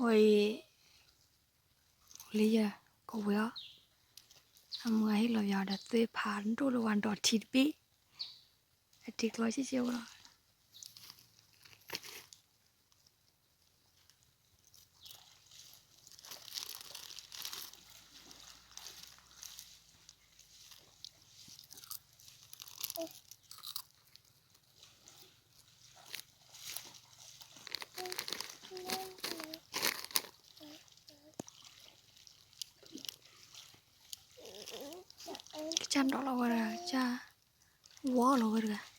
ဝဲအံၤ လၢယကဝဲၤအီၤ, အမုၢ်ဂၤဟ့ၣ်လီၤယၤဒီးသွဲၣ်ဖးဒိၣ်လၢဝဲဒီးထံတဘ့ၣ်, အထံကျီဆံၣ်ဆံၣ်ဝဲလီၤ. ကစၢ်ဒီးလီၤဝဲဒၣ်, ကစၢ်ဝီလီၤဝဲတဂၤ.